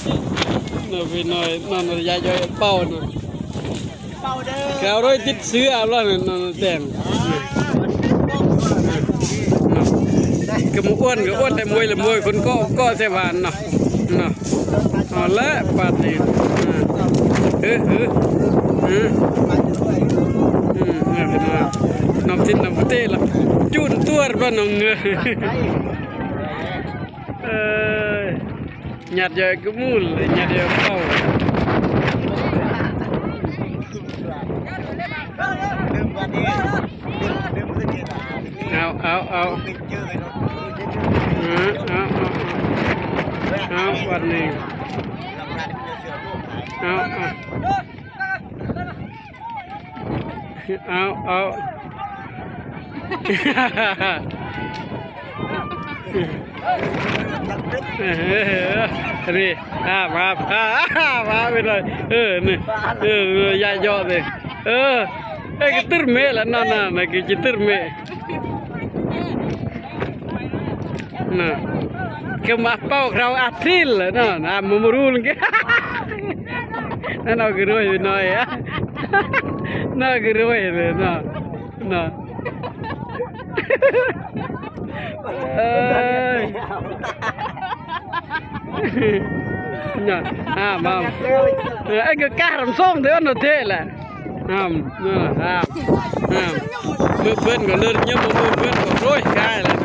ເນາະ ພີ່ນ້ອງ ນອນໄດ້ຢາກຢອກເປົ່າເນາະ ເປົ່າເດີ ເອົາດ້ວຍຕິດເຊື້ອແລ້ວນອນແຕ່ງ ກໍບໍ່ອ້ວນ ກໍອ້ວນແຕ່ມວຍລະມວຍ ຄົນກໍກໍແຕ່ຫວານເນາະ ເນາະ ເອົາລະບາດນີ້ ເອີ ເອີ ເອີ ອືມ ເອີ ເປັນວ່າ ນ້ອງທິນນ້ອງເຕລະ ຈູນຕົວດບໍ່ນ້ອງເອີຍ ເອີຍ ຍາດໃຫຍ່ກະມູນເລີຍ ຍາດໃຫຍ່ເກົ່າ ເອົາ ເອົາ ເອົາ ເອົາ ເອົາ ເອົາ ເອົາ ວັນນີ້ ເອົາ ເອົາ ເອົາ ເອົາ ເອີ ນີ້ ອາ ມາ ອາ ມາໄປໜ້ອຍ ເອີ ນີ້ ເອີ ເອີ ຢາກເຍາະເລີຍ ເອີ ເອີ ກະຕຶດເມະລະ ນັ້ນ ນັ້ນ ກະຈິຕຶດເມະ ນະ ກະມາເປົ່າເຂົາອາທິນລະເນາະ ອາ ມາ ມາຣູນ ນັ້ນເອົາກະລວຍໄປໜ້ອຍ ນະ ກະລວຍເລີຍເນາະ ນະ ເອີຍ ນະ ອາ ມາ ເອີ ກະການສອງເດືອນເນາະເທລະ ອາ ເອີ ອາ ອາ ເບິ່ງເພິ່ນກໍເລີດຍາມເບິ່ງເພິ່ນກໍໂອ້ຍກາຍແລ້ວ